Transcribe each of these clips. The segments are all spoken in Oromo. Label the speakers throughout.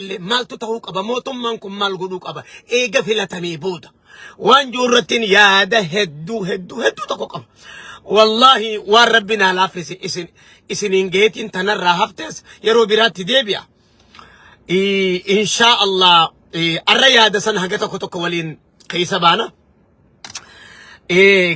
Speaker 1: illee maaltu ta'uu qaba, mootummaan kun maal godhuu qaba eega filatamee booda waan jiru irrattiin yaada hedduu hedduu hedduu tokko qaba. Wallaahi waan rabbi naa laaffise isin isiniin geetiin tanarraa haftes yeroo biraatti deebi'a. Inshaa Allah arra yaada san haga tokko tokko waliin keessa baana.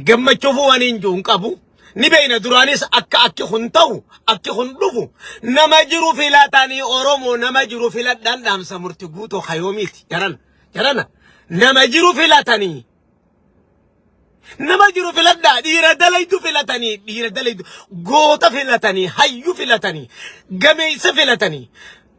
Speaker 1: Gammachuuf waan hin jiru hin qabu. Ni beeyna duraanis akka akki kun ta'u akki kun dhufu nama jiru filatanii Oromoo nama jiru filadhaan dhaamsa murti guutoo hayoomiiti jarana jarana nama jiru filatanii nama jiru filadhaa dhiira dalaydu filatanii dhiira dalaydu goota filatanii hayyu filatanii gameessa filatanii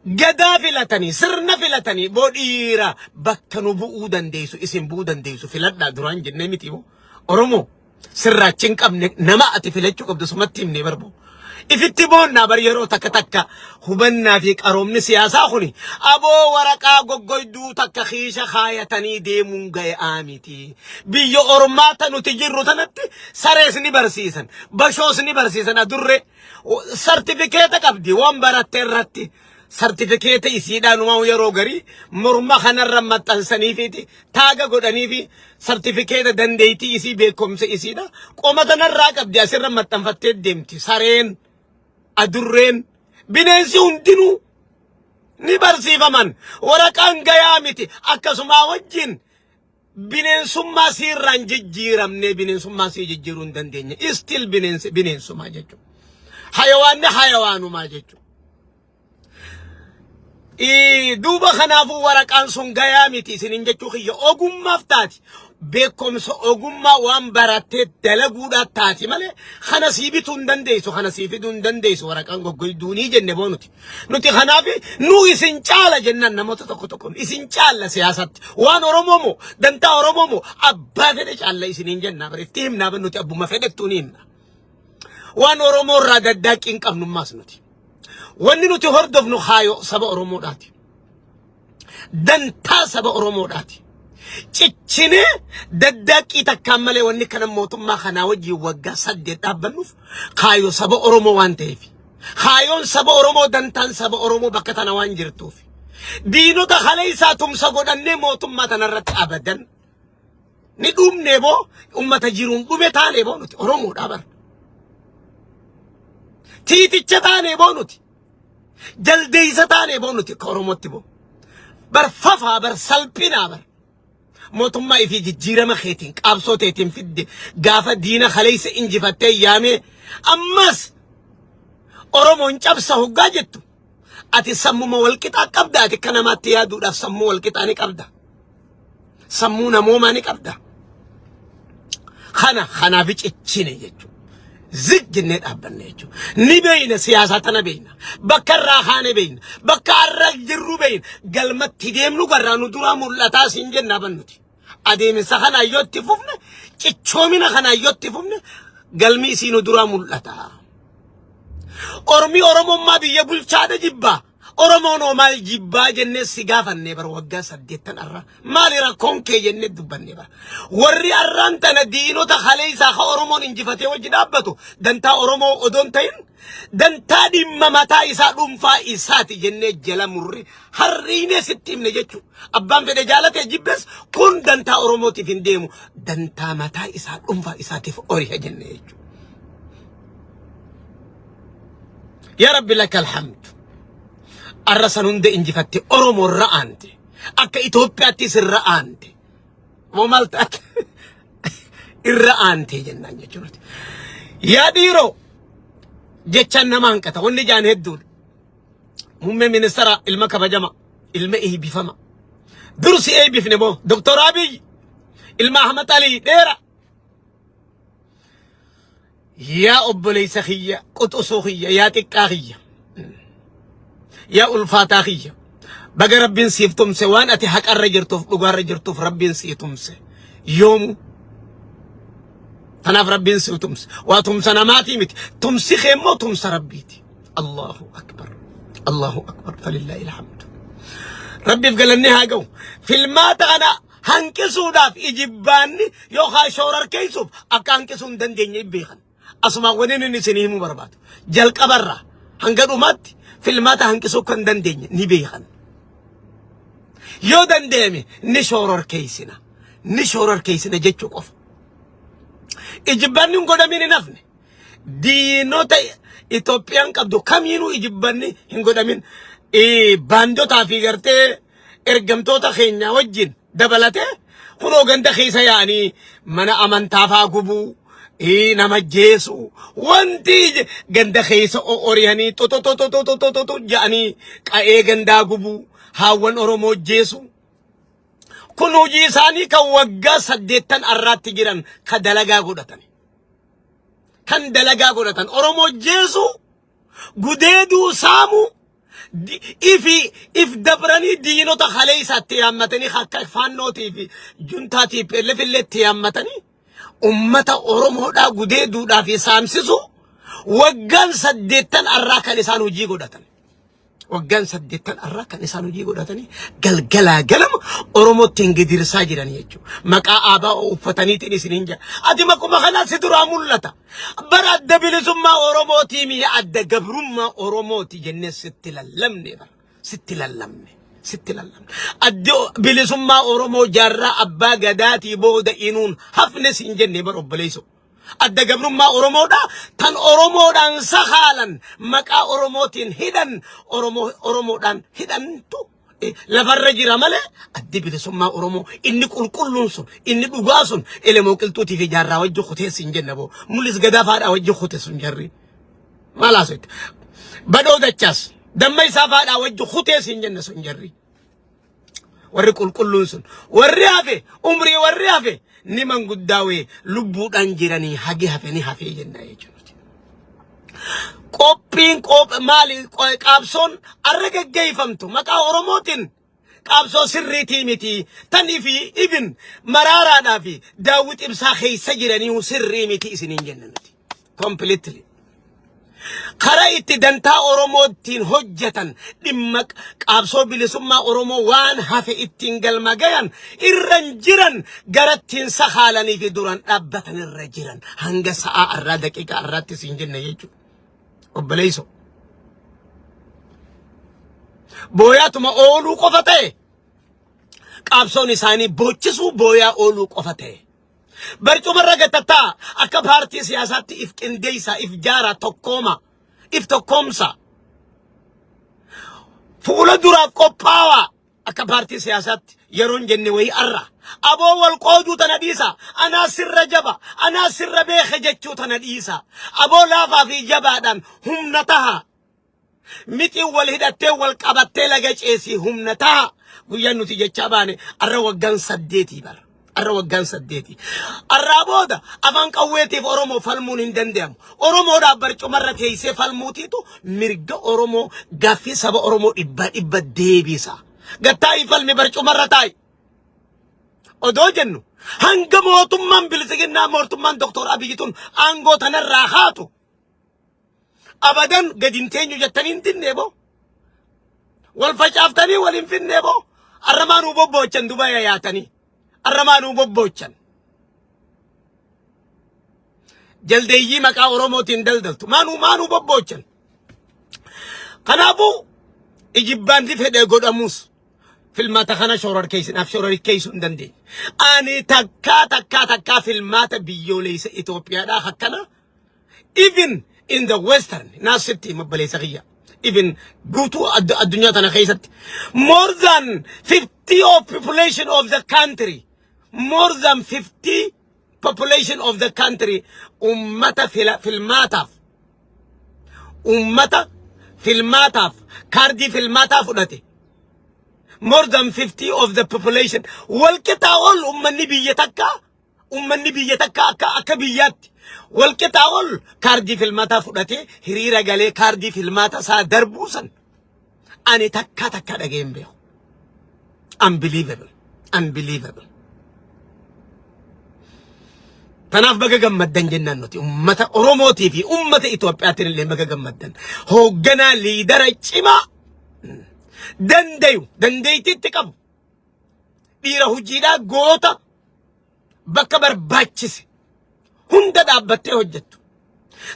Speaker 1: Gadaa filatanii, sirna filatanii, boo dhiira bakka nu bu'uu dandeessu, isin bu'uu dandeessu filadhaa duraan jennee miti boo. Oromoo sirraachi hin qabne nama ati filachuu qabdu sumatti himne barbo. Ifitti boonnaa bar yeroo takka takka hubannaa fi qaroomni siyaasaa kuni aboo waraqaa goggoyduu takka kiisha kaayatanii deemuun ga'aa miti. Biyya ormaata nuti jirru tanatti sarees ni barsiisan, bashoos ni barsiisan adurree. Sartifikeeta qabdi waan baratte irratti. Sartifikeeta isiidhaan waan yeroo garii morma kanarra maxxansaniifiiti taaga godhaniifi sartifikeeta dandeettii isii beekumsa isiidha. Qoma tanarraa qabdi asirra maxxanfattee deemti. Sareen, adurreen, bineensi hundinuu ni barsiifaman. Waraqaan gayaa miti akkasumaa wajjin Bineensummaa siirraan jijjiiramnee bineensummaa sii jijjiiruu hin dandeenye. Still bineensi bineensumaa jechuudha. Hayawaanni hayawaanumaa jechuudha. Duuba kanaafuu waraqaan sun gayaa miti isiniin jechuu kiyya ogummaaf taati. Beekumsa ogummaa waan barattee dalaguudhaaf taati malee kana sii bituu hin dandeessu kana sii fiduu hin dandeessu waraqaan goggoyduunii jenne boo nuti. Nuti kanaaf nu isin caala jennaan namoota tokko tokkoon isin caalla siyaasatti. Waan Oromoo moo dantaa Oromoo moo abbaa fedhe caalla isiniin jennaa bara itti himnaa bara nuti abbuma fedhettuu ni himna. Waan Oromoo irraa daddaaqqii hin qabnummaas nuti. Wanni nuti hordofnu kaayoo saba Oromoodhaati. Dantaa saba Oromoodhaati. Cichinee daddaaqqii takkaan malee wanni kana mootummaa kanaa wajjin waggaa 8 dhaabbannuuf kaayoo saba Oromoo waan ta'eef. Kaayoon saba Oromoo dantaan saba Oromoo bakka tana waan jirtuuf. Diinota kaleessaa tumsa godhannee mootummaa tanarratti abadan ni dhumnee boo ummata jiruun dhume taanee boo nuti Oromoodhaa bara. Tiiticha taanee boo nuti. Jaldeessa taanee boo nuti akka Oromootti boo. Bar fafaa bar salphinaa bar. Mootummaa ifii jijjiirama keetiin qaabsoo teetiin fidde gaafa diina kaleessa injifattee yaamee ammas Oromoon cabsa hoggaa jettu ati sammuma walqixaa qabda ati akka namaatti yaaduudhaaf sammuu walqixaa ni qabda. Sammuu namoomaa ni qabda. Kana kanaaf cichine jechuudha. Zig jennee dhaabbanne jechuudha. Ni beeyna siyaasaa tana beeyna. Bakka irraa kaane beeyna. Bakka har'a jirru beeyna. Galmatti deemnu garraa nu duraa mul'ataa siin jennaa bannuti. Adeemsa kana yoo itti fufne cichoomina kana yoo itti fufne galmi isii nu duraa mul'ata. Ormi Oromummaa biyya bulchaadha jibbaa. Oromoon hoo maal jibbaa jennee si gaafannee bara waggaa saddeettan arra maali rakkoon kee jennee dubbannee bara. Warri arraan tana diinota kaleessaa ka Oromoon injifatee wajji dhaabbatu dantaa Oromoo odoon ta'in dantaa dhimma mataa isaa dhuunfaa isaati jennee jala murre harriinee sitti himne jechuudha. Abbaan fedhe jaalatee jibbes kun dantaa Oromootiif hin deemu dantaa mataa isaa dhuunfaa isaatiif oriha jennee jechuudha. Yaa Rabbi laka alhamdu. Arra san hunda injifatte Oromoo irra aante. Akka Itoophiyaattis irra aante. Moo maal taate? Irra aante jennaan jechuudha. Yaa dhiiroo jechaan nama hanqata. Wanni jaan hedduudha. Muummee ministeera ilma kabajama ilma eebbifama. Dursi eebbifne moo Doktor Abiy ilma Ahmad Alii dheera. Yaa obboleessa kiyya, quxusuu kiyya, yaa xiqqaa kiyya, yaa ulfaataa kiyya. Baga Rabbiin siif tumse waan ati haqarra jirtuuf dhugaarra jirtuuf Rabbiin sii tumse. Yoomu tanaaf Rabbiin sii tumse. Waa tumsa namaatii miti. Tumsi kee immoo tumsa Rabbiiti. Allahu akbar. Allahu akbar. Falillaahi alhamdu. Rabbiif galanni haa ga'u. Filmaata kana hanqisuudhaaf ijibbaanni yookaan shoorarkeessuuf akka hanqisuu hin dandeenye hin beekan. Asumaan wanni inni isinii himuu barbaadu. Jalqabarraa hanga dhumaatti filmaata hanqisuu akka hin dandeenye ni beekan. Yoo danda'ame ni shoororkeessina. Ni shoororkeessina jechuu qofa. Ijibbanni hin godhamin hin hafne. Diinota Itoophiyaan qabdu kamiinuu ijibbanni hin godhamin. Baandotaa fi gartee ergamtoota keenya wajjin dabalatee kunoo ganda keessa yaa'anii mana amantaa faa gubuu, nama jeesu, wanti ganda keessa orihanii xoxoxoxoxoxoxo jedhanii qa'ee gandaa gubuu, haawwan Oromoo jeesu. Kun hojii isaanii kan waggaa 80 arraatti jiran ka dalagaa godhatan. Kan dalagaa godhatan Oromoo jeesu, gudeeduu, saamuu, ifi if dabranii diinota kaleessaatti yaammatanii akka faannootii fi juntaa TPLF illee itti yaammatanii ummata Oromoodhaa gudeeduudhaa fi saamsisu waggaan 80 arraa kan isaan hojii godhatan. Waggaan 80 arraa kan isaan hojii godhatanii galgalaa galama Oromootti hin gidirsaa jiran jechuudha. Maqaa ABO uffataniitiin isiniin jira. Ati maquma kanaa si duraa mul'ata. Bara adda bilisummaa Oromootii mi'a adda gabrummaa Oromooti jennee sitti lallabne bara. Sitti lallabne. Sitti lallabne. Addi bilisummaa Oromoo jaarraa abbaa gadaatii booda inuun hafne siin jenne bara obboleessoo. Adda gabrummaa Oromoodha. Tan Oromoodhaan sakaalan maqaa Oromootiin hidhan Oromoo Oromoodhaan hidhantu lafarra jira malee addi bilisummaa Oromoo inni qulqulluun sun inni dhugaa sun elemoo qilxuutii fi jaarraa wajji kuteessi hin jenna boo. Mul'is gadaa faadhaa wajji kute sun jarri. Maal haasofte? Badhoo dachaas damma isaa faadhaa wajji kuteessi hin jenna sun jarri. Warri qulqulluun sun warri hafe umrii warri hafe ni manguddaawee lubbuudhaan jiranii hagi hafe ni hafee jenna jechuudha. Qophiin maali qaabsoon arra gaggeeffamtu maqaa Oromootiin qaabsoo sirriitii miti tanii fi ibin maraaraadhaa fi daawwit ibsaa keessa jiranii sirrii miti isiniin jenna nuti. Completely. Karaa itti dantaa Oromoo ittiin hojjetan dhimma qaabsoo bilisummaa Oromoo waan hafe ittiin galma gayan irra hin jiran gara ittiin sakaalanii fi duraan dhaabbatan irra jiran hanga sa'aa arraa daqiiqa arraatti siin jenne jechuudha. Obboleessoo. Booyaatuma ooluu qofa ta'e qaabsoon isaanii boochisuu booyaa ooluu qofa ta'e. Barcumarra gatattaa akka paartii siyaasaatti if qindeessa, if jaara, tokkooma, if tokkoomsa. Fuula duraaf qophaawaa akka paartii siyaasaatti yeroon jenne wayii arra. Aboo wal qooduu tana dhiisa. Anaa sirra jaba, anaa sirra beeke jechuu tana dhiisa. Aboo laafaa fi jabaadhaan humna taha. Mixiin wal hidhattee wal qabattee laga ceesii humna taha. Guyyaan nuti jechaa baane arra waggaan 8 bara. Arra waggaan 8. Arraa booda afaan qawweetiif Oromoo falmuun hin danda'amu. Oromoodhaaf barcumarra teessee falmuutiitu mirga Oromoo gaaffii saba Oromoo dhibbaa dhibba deebisa. Gattaa'ii falmi barcumarra taa'i. Odoo jennu hanga mootummaan bilisiginnaa mootummaan Doktor Abiyyi tun aangoo tanarraa haatu abadan gadi hin teenyu jettanii hin dinnee boo. Wal facaaftanii wal hin finnee boo. Arramaa nuu bobboochan Dubaya yaatanii. Arramaa nuu bobboochan. Jaldeeyyii maqaa Oromootiin daldaltu. Maanuu bobboochan. Kanaafuu ijibbaanti fedhe godhamus filmaata kana shoorarkeessinaaf shoorarkeessuu hin dandeenye. Ani takkaa takkaa takkaa filmaata biyyoolessa Itoophiyaadhaa akkana even in the western naasitti mabbaleessa kiyya even guutuu addunyaa tana keessatti more than 50 of population of the country, more than 50 population of the country ummata filmaataaf ummata filmaataaf kaardii filmaataa fudhate, more than 50 of the population walqixaa ol ummanni biyya takka ummanni biyya takka akka biyyaatti walqixaa ol kaardii filmaataa fudhatee hiriira galee kaardii filmaata isaa darbuu san ani takka takka dhageen beeku. Unbelievable. Unbelievable. Kanaaf baga gammaddan jennaan nuti ummata Oromootii fi ummata Itoophiyaatiin illee baga gammaddan. Hoogganaa leader cimaa dandayu dandeettiitti qabu dhiira hojiidhaa goota bakka barbaachise hunda dhaabbattee hojjettu.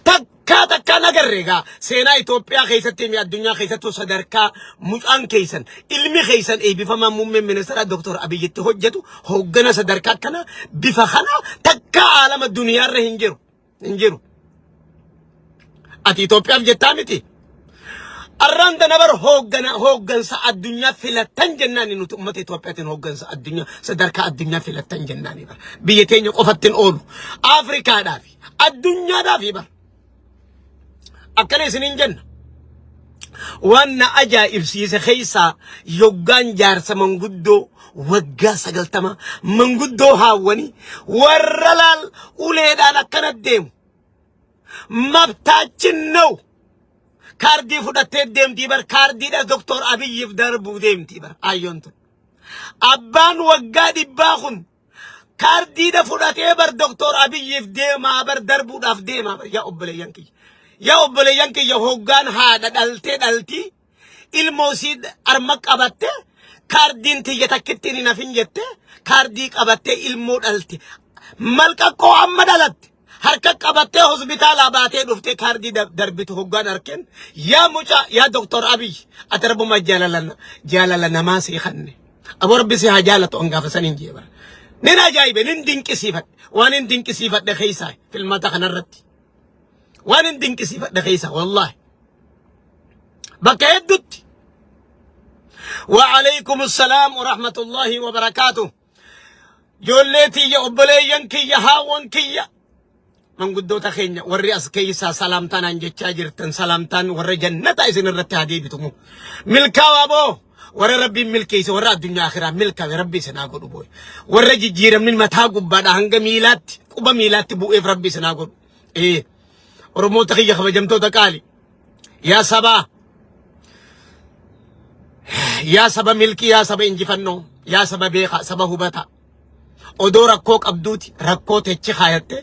Speaker 1: Takkaa takkaan agarre egaa seenaa Itoophiyaa keessatti mi addunyaa keessattuu sadarkaa mucaan keessan ilmi keessan eebbifamaan muummeen ministeera Dr. Abiyyitti hojjetu hooggana sadarkaa akkana bifa kana takkaa aalama duniyaarra hin jiru. Hin jiru. Ati Itoophiyaaf jettaa miti. Arraan tana bar hooggana hooggansa addunyaa filattan jennaan nuti uummata Itoophiyaatiin hooggansa addunyaa sadarkaa addunyaa filattan jennaan bar. Biyya teenya qofattiin oolu. Afrikaadhaaf addunyaadhaaf bar. Akkana isiniin jenna. Waan na ajaa'ibsiise keessaa yoggaan jaarsa manguddoo waggaa 90 manguddoo haawwanii warra laal uleedhaan akkana deemu. Mabtaachin now. Kaardii fudhattee deemtii bar kaardiidha Doktor Abiyyiif darbuu deemtii bar ayyoon tun. Abbaan waggaa 100 kun kaardiidha fudhatee bar Doktor Abiyyiif deemaa bar darbuudhaaf deemaa bar yaa obboleeyyan kiyya. Yaa obboleeyyan kiyya hoggaan haadha dhaltee dhaltii ilmoo isii arma qabatte kaardiin tiyya takkittiin hin hafin jette kaardii qabattee ilmoo dhalte. Malqaqqoo amma dhalatte. Harka qabattee hospitaalaa baatee dhuftee kaardii darbitu hoggaan arkeen yaa mucaa yaa Doktor Abiy ati rabbuma jaalala jaalala namaa sii kanne. Aboo rabbi si haa jaalatu an gaafa saniin jee bara. Nin ajaa'ibe nin dinqisiifadhe waan hin dinqisiifadhe keessaa filmata kanarratti. Waan hin dinqisiifadhe keessaa wallaahi. Bakka hedduutti. Wa alaikum salaam wa rahmatullahi wa barakaatuh. Ijoollee tiyya, obboleeyyan kiyya, haawwan kiyya, manguddoota keenya warri as keessaa salaamtaan aan jechaa jirtan salaamtaan warra jannataa isin irratti haa deebitumu. Milkaawaa boo warra rabbiin milkeesse warra addunyaa akhiraa milkaawe rabbi isin haa godhu boo. Warra jijjiiramni mataa gubbaadha hanga miilaatti quba miilaatti bu'eef rabbi isin haa godhu. Ee Oromoota kiyya kabajamtoota qaali. Yaa sabaa yaa saba milkii yaa saba injifannoo yaa saba beekaa saba hubataa odoo rakkoo qabduuti rakkoo techi kaayatte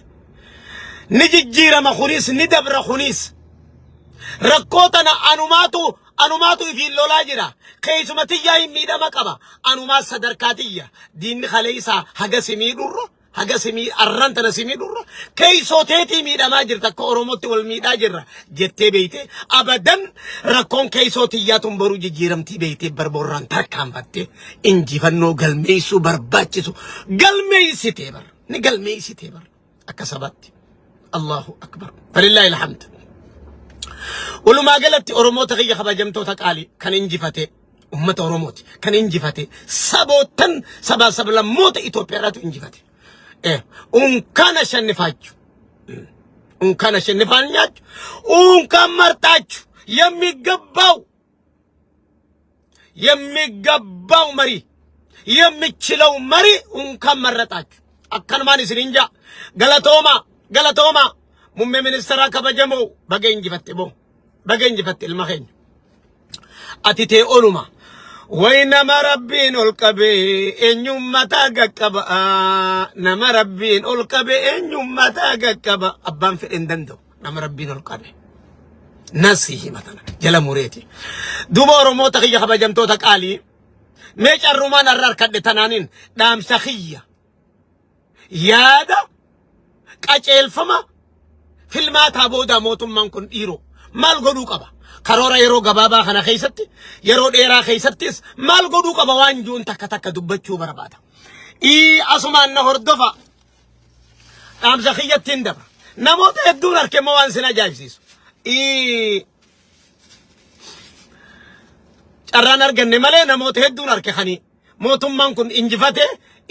Speaker 1: ni jijjiirama kunis ni dabra kunis rakkoo tana anumaatu anumaatu ifiin lolaa jira keessuma tiyyaa hin miidhama qaba anumaa sadarkaa tiyya diinni kaleessaa haga si miidhurra haga si mii arran tana si miidhurra keessoo teetii miidhamaa jirta akka Oromootti wal miidhaa jirra jettee beeyte abadan rakkoon keessoo tiyyaa tun boruu jijjiiramtii beeytee barboorraan tarkaanfatte injifannoo galmeessuu barbaachisu galmeessitee bar ni galmeessitee bar akka sabaatti Allahu akbar falillaahi alhamd walumaa galatti Oromoota kiyya kabajamtoota qaalii kan injifate ummata Oromooti kan injifate saboottan sabaa sablammoota Itoophiyaadhaatu injifate. Unkaan ashannifaachuu unkaan ashannifaan nyaachuu unkaan marxaachuu የሚገባው የሚገባው መሪ የሚችለው መሪ እንኳን መረጣችሁ። Akkanumaan isinin jaa galatooma galatooma muummee ministeeraa kabajamoo baga injifatte boo baga injifatte ilma keenya. Ati tee oluma. Way nama rabbiin ol qabe eenyummataa gaqqaba nama rabbiin ol qabe eenyummataa gaqqaba abbaan fedhe hin danda'u nama rabbiin ol qabe. Nasi himatana jala mureeti. Duuba Oromoota kiyya kabajamtoota qaalii mee carrumaan har'a harkadhe tanaanin dhaamsa kiyya yaada qaceelfama filmaataa booda mootummaan kun dhiiroo maal godhuu qaba? Karoora yeroo gabaabaa kana keessatti yeroo dheeraa keessattis maal godhuu qaba waan jiruun takka takka dubbachuu barbaada. Ii asumaan na hordofa dhaamsa kiyyatti hin dabra. Namoota hedduun harkemmoo waan sin ajaa'ibsiisu. Ii carraan arganne malee namoota hedduun harke kanii mootummaan kun injifate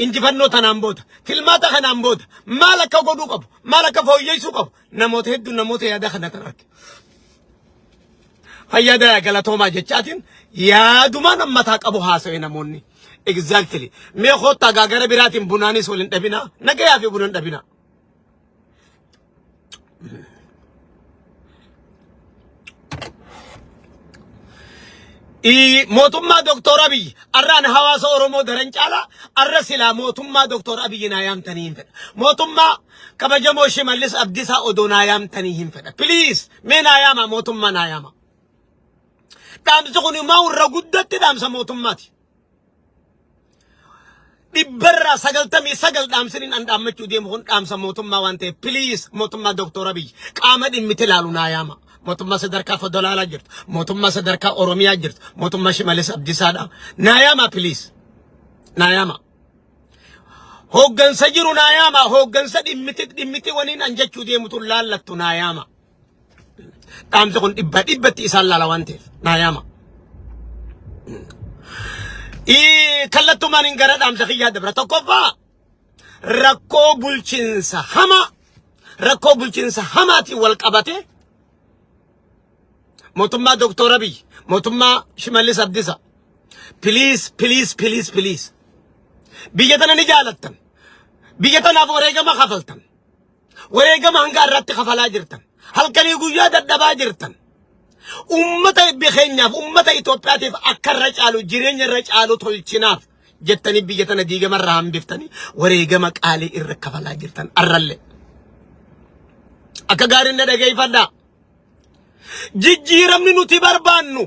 Speaker 1: injifannoo tanaan booda filmaata kanaan booda maal akka godhuu qabu maal akka fooyyessuu qabu namoota hedduun namoota yaada kana kan arge. Fayyadaa galatoomaa jechaatiin yaadumaan ammataa qabu haasa'e namoonni. Exactly. Mee koottaa gaagara biraatiin bunaanis wal hin dhabinaa nagayaa fi buna hin dhabinaa. Mootummaa Doktor Abiy arraan hawaasa Oromoo daran caalaa arra silaa mootummaa Doktor Abiy naa yaamtanii hin fedha. Mootummaa kabajamoo Shimallis Abdiisaa odoo naa yaamtanii hin fedha. Please mee naa yaama mootummaa naa yaama. Dhaamsi kun immoo irra guddatti dhaamsa mootummaati. Dhibbarraa 99 dhaamsiniin an dhaammachuu deemu kun dhaamsa mootummaa waan ta'eef please mootummaa Dooktor Abiy qaama dhimmiti ilaalu naa yaama. Mootummaa sadarkaa federaalaa jirtu, mootummaa sadarkaa Oromiyaa jirtu, mootummaa Shimalis Abdiisaadha. Naa yaama please. Naa yaama. Hooggansa jiru naa yaama. Hooggansa dhimmiti dhimmiti waniin an jechuu deemu tun laallattu naa yaama. Dhaamsi kun dhibba dhibbatti isaan laala waan ta'eef naa yaama. Kallattumaan hin gara dhaamsa kiyyaa dabra. Tokkoffaa rakkoo bulchiinsa hamaa rakkoo bulchiinsa hamaatiin wal qabate mootummaa Dooktor Abiy mootummaa Shimallis Abdisa please please please please biyya tana ni jaalattan biyya tanaaf wareegama kafaltan. Wareegama hanga irratti kafalaa jirtan. Halkanii guyyaa dadhabaa jirtan. Ummata keenyaaf, ummata Itoophiyaatiif akka irra caalu, jireenya irra caalu tolchinaaf jettanii biyya tana diigama irraa hambiftanii wareegama qaalii irra kafalaa jirtan arrallee. Akka gaariin na dhageeffadhaa. Jijjiiramni nuti barbaannu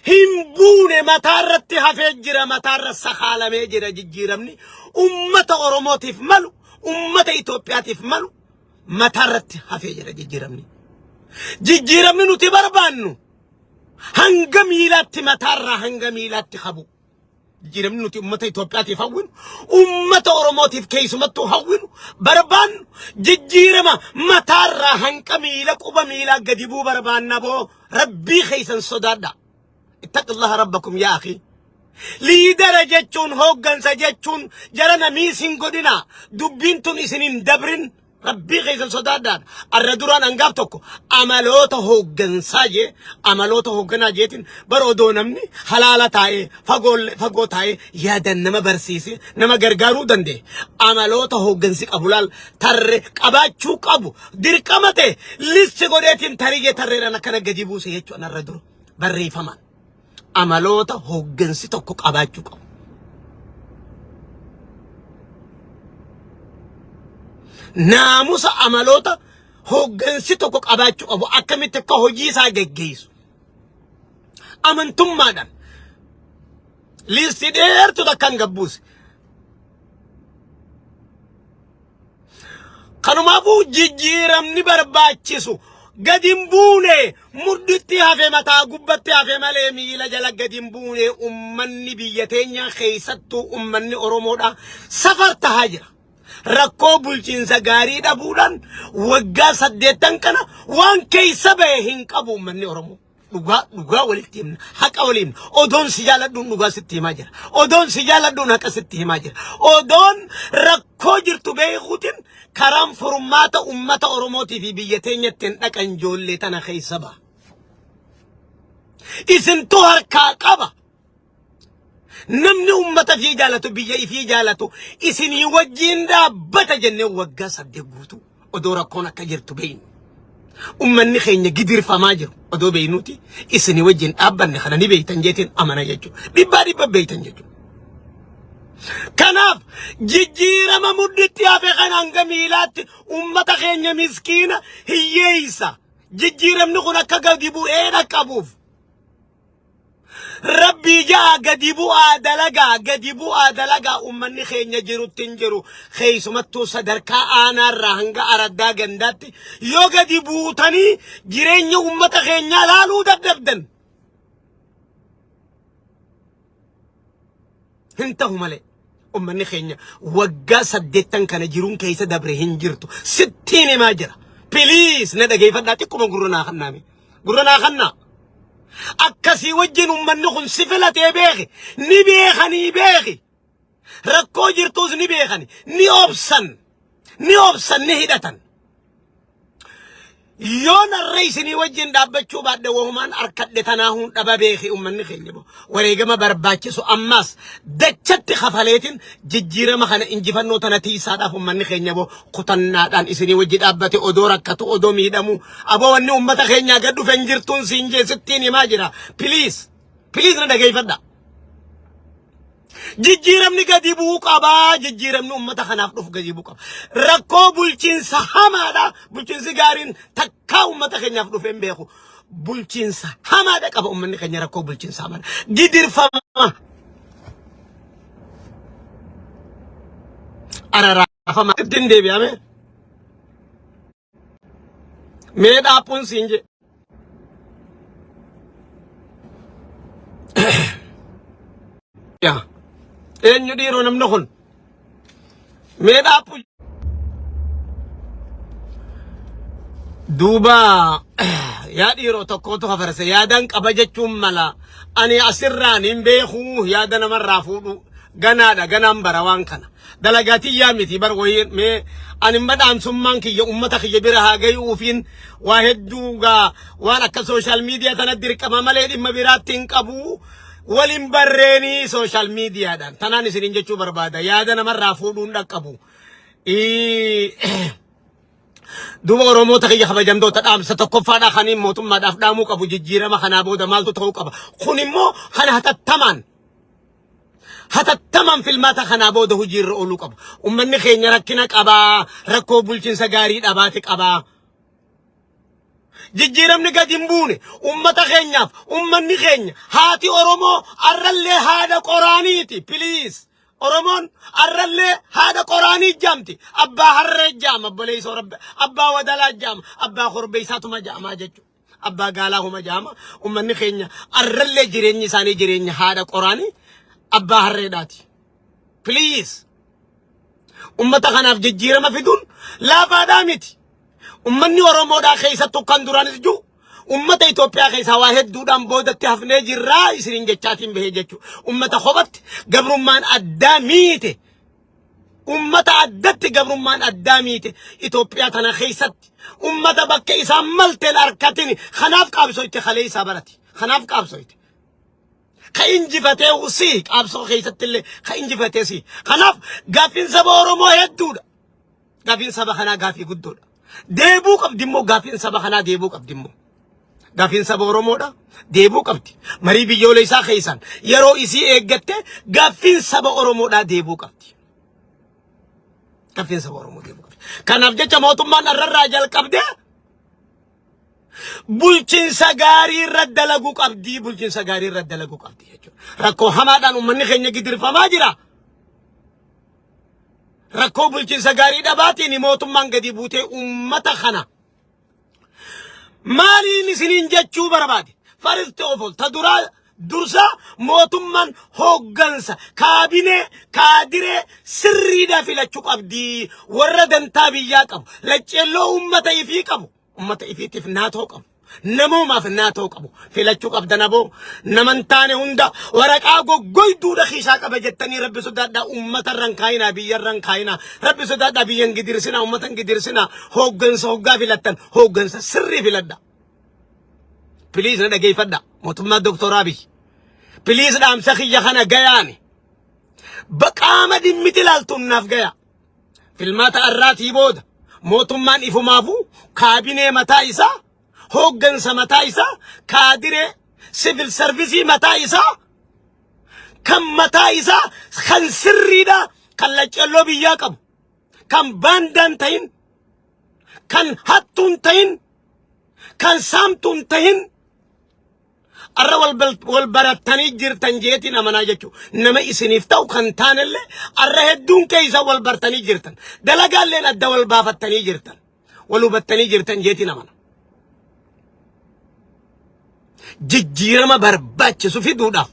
Speaker 1: hin buune mataarratti hafee jira mataarra sakaalamee jira jijjiiramni ummata Oromootiif malu ummata Itoophiyaatiif malu mataarratti hafee jira jijjiiramni. Jijjiiramni nuti barbaannu hanga miilaatti mataarraa hanga miilaatti habu. Jijjiiramni nuti uummata Itoophiyaatiif hawwinu, uummata Oromootiif keessumattuu hawwinu, barbaannu jijjiirama mataarraa hanqa miila quba miilaa gadi bu'uu barbaanna boo rabbii keessan sodaadha. Ittaqillaha rabbakum yaa akhi. Liidara jechuun hooggansa jechuun jara namiis hin godhina. Dubbiin tun isin hin dabrin. Rabbii keessan sodaadhaan arra duraan hangaaf tokko amaloota hooggansaa jee amaloota hoogganaa jeetiin bara odoo namni halaala taa'ee fagoo fagoo taa'ee yaadan nama barsiise nama gargaaruu danda'e amaloota hooggansi qabu laal tarre qabaachuu qabu dirqama ta'e listi godheetiin tariyee tarreedhaan akkana gadi buuse jechuun arra dura barreeffamaan amaloota hooggansi tokko qabaachuu qabu. Naamusa amaloota hooggansi tokko qabaachuu qabu akkamitti akka hojii isaa geggeessu. Amantummaadhaan liistii dheertu takkaan gabbuuse. Kanumaafuu jijjiiramni barbaachisu gadi hin buune mudhitti hafe mataa gubbatti hafe malee miila jala gadi hin buune ummanni biyya teenya keessattuu ummanni Oromoodha safar tahaa jira. Rakkoo bulchiinsa gaarii dhabuudhaan waggaa saddeettan kana waan keessa bahe hin qabu ummanni Oromoo. Dhugaa dhugaa walitti himna. Haqa walii himna. Odoon si jaaladhuun dhugaa sitti himaa jira. Odoon si jaaladhuun haqa sitti himaa jira. Odoon rakkoo jirtu beekuutiin karaan furmaata ummata Oromootii fi biyya teenyatti hin dhaqan ijoollee tana keessa ba'a. Isintu harkaa qaba. Namni ummata ifii jaalatu biyya ifii jaalatu isinii wajjiin dhaabbata jennee waggaa 8 guutuu odoo rakkoon akka jirtu beeynu. Ummanni keenya gidirfamaa jiru odoo beeynuuti isinii wajjin dhaabbanne kana ni beeytan jeetiin amana jechuudha. Dhibbaa dhibba beeytan jechuudha. Kanaaf jijjiirama mudhitti hafe kan hanga miilaatti ummata keenya miskiina hiyyeessa. Jijjiiramni kun akka gadi bu'ee dhaqqabuuf Rabbii ja'a gadi bu'aa dalagaa gadi bu'aa dalagaa ummanni keenya jirutti hin jiru keessumattuu sadarkaa aanaarraa hanga araddaa gandaatti yoo gadi buutanii jireenya ummata keenyaa laaluu dadhabdan hin ta'u malee ummanni keenya waggaa saddeettan kana jiruun keessa dabre hin jirtu sittiin himaa jira piliis na dhageeffadhaa xiqquma gurra naa kannaame gurra naa kannaa akkasii wajjin ummanni kun si filatee beeki ni beekanii beeki rakkoo jirtuus ni beekani ni obsan ni obsan ni hidhatan Yoon har'a isinii wajjin dhaabbachuu baadhe wahumaan arkadhe tanaahuun dhaba beeki ummanni keenya boo. Wareegama barbaachisu ammaas dachatti kafaleetiin jijjiirama kana injifannoo tana tiisaadhaaf ummanni keenya boo kutannaadhaan isinii wajji dhaabbate odoo rakkatu odoo miidhamu aboo wanni ummata keenyaa gad dhufe hin jirtuun siin jee sittiin himaa jira. Please please na dhageeffadha. Jijjiiramni gadi bu'uu qaba. Jijjiiramni uummata kanaaf dhufu gadi bu'uu qaba. Rakkoo bulchiinsa hamaadha. Bulchiinsi gaariin takkaa uummata keenyaaf dhufee hin beeku. Bulchiinsa hamaadha qaba uummanni keenya rakkoo bulchiinsa hamaadha. Gidirfama. Araraafama. Ittiin deebi'ame. Mee dhaaphuun siin jedhe. Yaa. Eenyu dhiiroo namni kun? Mee dhaaphu. Duuba yaa dhiiroo tokkotu hafarse yaadaan qaba jechuun mala. Ani asirraan hin beeku yaada namarraa fuudhu ganaadha ganaan bara waan kana. Dalagaa tiyyaa miti bar wayii mee ani madhaamsummaan kiyya ummata kiyya bira haa gayuufiin waa hedduu gaa waan akka sooshaal miidiyaa tana dirqama malee dhimma biraatti hin qabu. Waliin barreenii sooshaal miidiyaadhaan tanaan isiniin jechuu barbaada yaada namarraa fuudhuun dhaqqabu. Duuba Oromoota kiyya kabajamtoota dhaamsa tokkoffaadhaa kaniin mootummaadhaaf dhaamuu qabu jijjiirama kanaa booda maaltu ta'uu qaba. Kun immoo kana hatattamaan hatattamaan filmaata kanaa booda hojiirra ooluu qaba. Uummanni keenya rakkina qabaa, rakkoo bulchiinsa gaarii dhabaati qabaa. Jijjiiramni gadi hin buune uummata keenyaaf uummanni keenya haati Oromoo arrallee haadha qoraaniiti please. Oromoon arrallee haadha qoraanii jaamti. Abbaa harree jaama obboleessoo rabbi abbaa wadalaa jaama abbaa korbeessaatuma jaamaa jechuudha. Abbaa gaalaa huma jaama uummanni keenya arrallee jireenyi isaanii jireenya haadha qoraanii abbaa harreedhaati. Please. Ummata kanaaf jijjiirama fiduun laafaadhaa miti. Ummanni Oromoodhaa keessattuu kan duraanis jiru ummata Itoophiyaa keessaa waa hedduudhaan boodatti hafnee jirraa isiniin jechaatiin bahee jechuudha. Ummata kophatti gabrummaan addaa miite. Ummata addatti gabrummaan addaa miite Itoophiyaa tana keessatti ummata bakka isaan malteen harkatin kanaaf qaabsoyte kaleessaa barati. Kanaaf qaabsoyte. Ka injifatee si qaabsoo keessatti illee ka injifatee si. Kanaaf gaaffiin saba Oromoo hedduudha. Gaaffiin saba kanaa gaaffii guddoodha. Deebuu qabdi immoo gaaffiin saba kanaa deebuu qabdi immoo. Gaaffiin saba Oromoodha. Deebuu qabdi. Marii biyyoolessaa keessaan yeroo isii eeggatte gaaffiin saba Oromoodhaa deebuu qabdi. Gaaffiin saba Oromoo deebuu qabdi. Kanaaf jecha mootummaan arrarraa jalqabdee bulchiinsa gaarii irra dalaguu qabdi. Bulchiinsa gaarii irra dalaguu qabdi jechuudha. Rakkoo hamaadhaan uummanni keenya gidirfamaa jira. Rakkoo bulchiinsa gaarii dhabaatiin mootummaan gadi buutee uummata kana maaliin isiniin jechuu barbaade? First of all, ta duraa dursa mootummaan hooggansa kaabinee kaadiree sirriidhaa filachuu qabdi. Warra dantaa biyyaa qabu, lacceelloo uummata ifii qabu, uummata ifiitiif naatoo qabu. Namoomaaf naatoo qabu filachuu qabdan aboo nama hin taane hunda waraqaa goggoyduudha kiisaa qaba jettanii rabbi sodaadhaa uummata irra hin kaayinaa biyya irra hin kaayinaa rabbi sodaadhaa biyya hin gidirsinaa uummata hin gidirsinaa hooggansa hoggaa filattan hooggansa sirrii filadha. Piliis na dhageeffadha mootummaa Dooktor Abiy. Piliis dhaamsa kiyya kana gayaani. Baqaama dhimmiti ilaaltuun naaf gaya. Filmaata arraatii booda mootummaan ifumaafuu kaabinee mataa isaa, hooggansa mataa isaa, kaadiree sivil sarvisii mataa isaa kan mataa isaa kan sirriidha kan laccelloo biyyaa qabu kan baandaan ta'in kan hattuun ta'in kan saamtuun ta'in Arra wal bal- wal barattanii jirtan jeetiin amanaa jechuudha. Nama isiniif ta'u kan taanellee arra hedduun keessa wal bartanii jirtan. Dalagaalleen adda wal baafattanii jirtan. Wal hubattanii jirtan jeetiin amana. Jijjiirama barbaachisu fiduudhaaf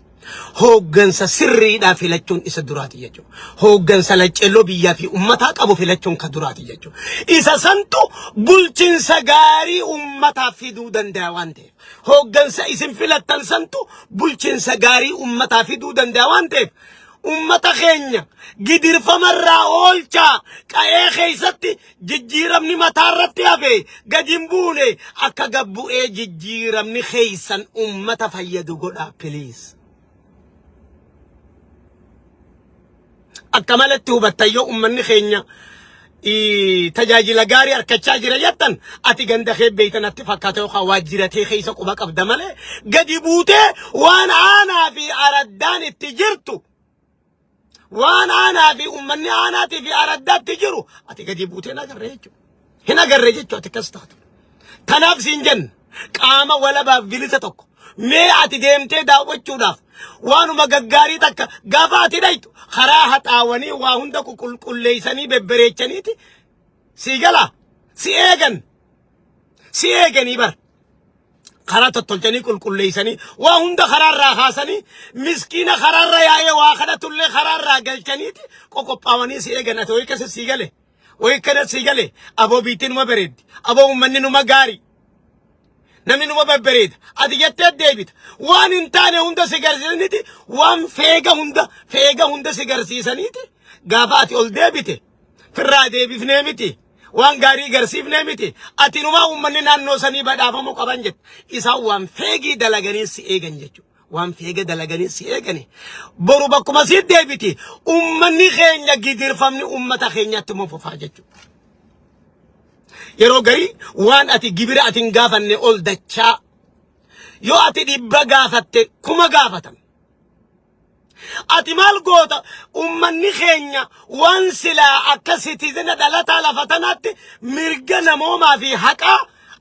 Speaker 1: hooggansa sirriidhaa filachuun isa duraati jechuudha. Hooggansa lacceelloo biyyaa fi ummataa qabu filachuun ka duraati jechuudha. Isa santu bulchiinsa gaarii ummataaf fiduu danda'a waan ta'eef. Hooggansa isin filattan santu bulchiinsa gaarii ummataa fiduu danda'a waan ta'eef ummata keenya gidirfamarraa oolchaa qa'ee keessatti jijjiiramni mataarratti hafe gadi hin buune akka gad bu'ee jijjiiramni keessan ummata fayyadu godhaa please. Akka malatti hubattan yoo ummanni keenya tajaajila gaarii argachaa jira jettan ati ganda kee beeyta natti fakkaata yookaan waajjira tee keessa quba qabda malee gadi buutee waan aanaa fi araddaan itti jirtu waan aanaa fi ummanni aanaatii fi araddaatti jiru ati gadi buutee hin agarre jechuudha. Hin agarre jechuudha ati akkas taatu. Kanaaf siin jenna qaama walabaaf bilisa tokko mee ati deemtee daawwachuudhaaf Waanuma gaggaarii takka gaafa ati dhaytu karaa haxaawanii waa hunda qulqulleeysanii bebbereechaniiti sii gala si eegan si eeganii bar karaa tottolchanii qulqulleeysanii waa hunda karaarraa kaasanii miskiina karaarra yaa'ee waa kadhatullee karaarraa galchaniiti qoqophaawanii si eegan. Ati wayii keessa sii gale, wayii kana sii gale. Aboo biittii numa bareeddi, aboo uummanni numa gaarii, namni numa babbareeda ati jettee deebita. Waan hin taane hunda si garsiisaniiti, waan feega hunda feega hunda si garsiisaniiti. Gaafa ati ol deebite firraa deebifnee miti, waan gaarii garsiifnee miti, ati numaa uummanni naannoo sanii badhaafamuu qaban jette. Isaan waan feegii dalaganii si eegan jechuudha. Waan feega dalaganii si eegani. Boru bakkuma si deebiti uummanni keenya gidirfamni uummata keenyatti immoo fufaa jechuudha. Yeroo garii waan ati gibira ati hin gaafanne ol dachaa, yoo ati 100 gaafatte 1000 gaafatan. Ati maal goota? Uummanni keenya waan silaa akka citizen dhalataa lafa tanaatti mirga namoomaa fi haqaa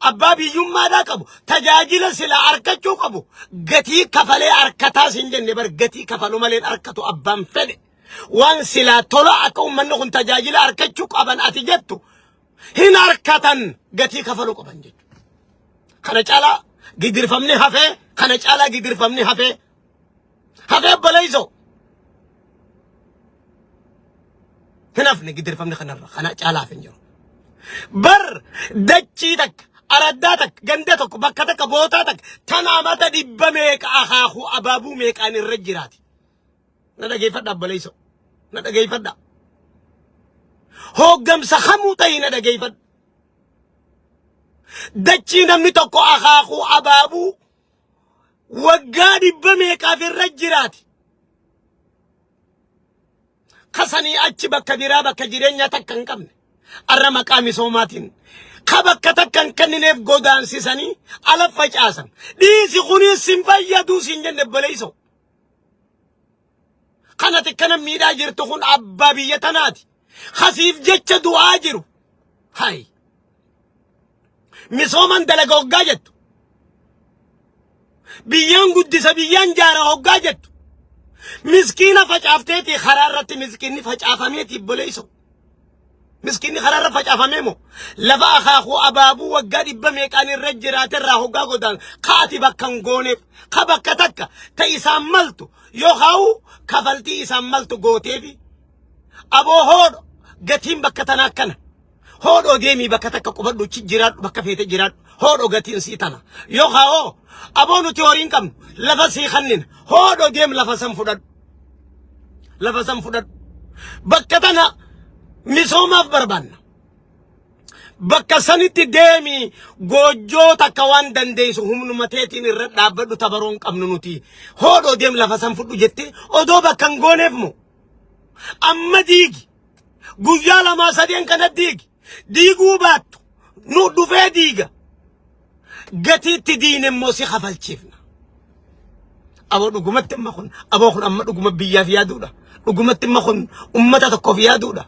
Speaker 1: abbaa biyyummaadhaa qabu, tajaajila silaa arkachuu qabu, gatii kafalee arkataa sin jenne bar. Gatii kafalu malee arkatu abbaan fedhe. Waan silaa tola akka uummanni kun tajaajila arkachuu qaban ati jettu hin arkatan, gatii kafaluu qaban jechuudha. Kana caalaa gidirfamni hafee, kana caalaa gidirfamni hafee hafee obboleessoo hin hafne. Gidirfamni kanarra kana caalaa hafe hin jiru. Bar dachii takka, araddaa takka, ganda tokko, bakka takka, bootaa takka tana amata dhibba meeqa akaakuu abaabuu meeqaan irra jiraati. Na dhageeffadha obboleessoo. Na dhageeffadha. Hooggamsa kamuu ta'ii na dhageeffadha. Dachii namni tokko akaakuu abaabuu waggaa dhibba meeqaaf irra jiraati. Kasanii achi bakka biraa bakka jireenyaa takka hin qabne. Arra maqaa misoomaatiin ka bakka takka hin kennineef godaansisanii ala facaasan. Dhiisi, kunis sin fayyaduu siin jenne obboleessoo. Kanati kana miidhaa jirtu kun abbaa biyya tanaati. Kasiif jecha du'aa jiru. Hay. Misooman dalaga hoggaa jettu. Biyyaan guddisa, biyyaan jaara hoggaa jettu. Miskiina facaafteeti karaa irratti, miskiinni facaafameeti obboleessoo. Miskiinni karaa irra facaafamee moo lafa akaakuu abaabuu waggaa dhibba meeqaan irra jiraate irraa hoggaa godaan kaati bakka hin gooneef, ka bakka takka ta isaan maltu yookaan kafaltii isaan maltu gooteefi, aboo hoodho, gatiin bakka tanaa akkana, hoodhoo deemii bakka takka qubadhu, chi jiraadhu, bakka feete jiraadhu, hoodhoo gatiin sii tana, yookaan hoo aboo nuti horii hin qabnu, lafa sii kannina, hoodhoo deem, lafa san fudhadhu, lafa san fudhadhu, bakka tana misoomaaf barbaanna. Bakka sanitti deemi, goojjoo takka waan dandeessu humnuma teetiin irra dhaabbadhu, tabaroo hin qabnu nuti. Hoodhoo deem, lafa san fudhu jettee odoo bakka hin gooneef moo? Amma diigi. Guyyaa lamaa sadeen kana diigi. Diiguu baattu nu dhufee diiga. Gatiitti diine immoo si kafalchiifna. Aboo dhugumatti amma kun, aboo kun amma dhuguma biyyaaf yaaduudha. Dhugumatti amma kun ummata tokkoof yaaduudha.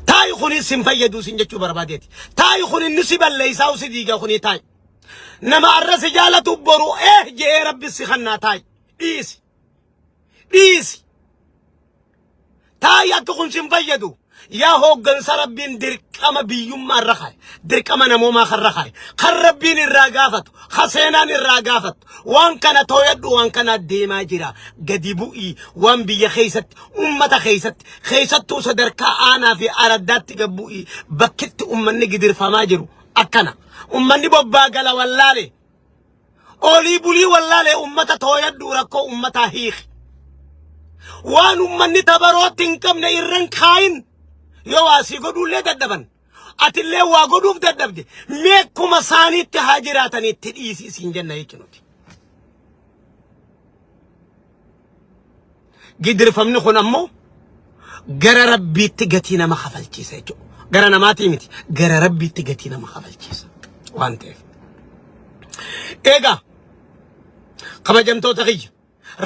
Speaker 1: Taa'i, kunis sin fayyaduu sin jechuu barbaadeeti. Taa'i, kun inni si balleessaa si diigaa kuni taa'i. Nama arra si jaalatu boru je'ee rabbi si kannaa, taa'i. Dhiisi. Dhiisi. Taa'i, akka kun sin fayyadu. Yaa hooggansa rabbiin dirqama biyyummaa irra kaa'e. Dirqama namoomaa kan irra kaa'e. Kan rabbiin irraa gaafatu. Kan seenaan irraa gaafatu. Waan kana tooyadhu, waan kana deemaa jira. Gadi bu'ii waan biyya keessatti, ummata keessatti, keessattuu sadarkaa aanaa fi araddaatti gad bu'ii bakkitti ummanni gidirfamaa jiru akkana. Ummanni bobbaa gala wallaale. Olii bulii wallaalee ummata tooyadhu, rakkoo ummataa hiiki. Waan ummanni tabarootti hin qabne irran kaayin, yoo waa sii godhuullee dadhaban. Atillee waa godhuuf dadhabde, meekkuma isaaniitti haa jiraatanitti dhiisi isiin jenna jechuudha. Gidirfamni kun ammoo gara rabbiitti gatii nama kafalchiisa jechuudha. Gara namaatii miti, gara rabbiitti gatii nama kafalchiisa waan ta'eef. Egaa kabajamtoota kiyya,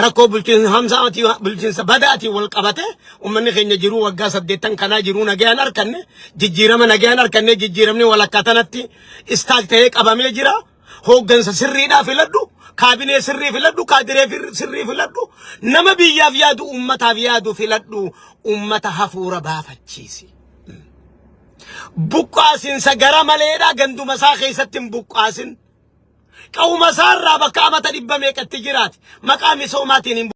Speaker 1: rakkoo bulchiinsa hamsaatii bulchiinsa badaatiin wal qabate uummanni keenya jiruu waggaa 80 kanaa jiruu nagayaan arkanne, jijjiirama nagayaan arkanne, jijjiiramni walakkaa tanatti stuck ta'ee qabamee jira. Hooggansa sirriidhaa filadhu, kaabinee sirrii filadhu, kaadiree sirrii filadhu, nama biyyaaf yaadu, ummataaf yaadu filadhu, ummata hafuura baafachiisi. Buqqaasinsa gara maleedha ganduma isaa keessatti hin buqqaasin. Qawuma isaarraa bakka amata dhibba meeqatti jiraate maqaa misoomaatiin hin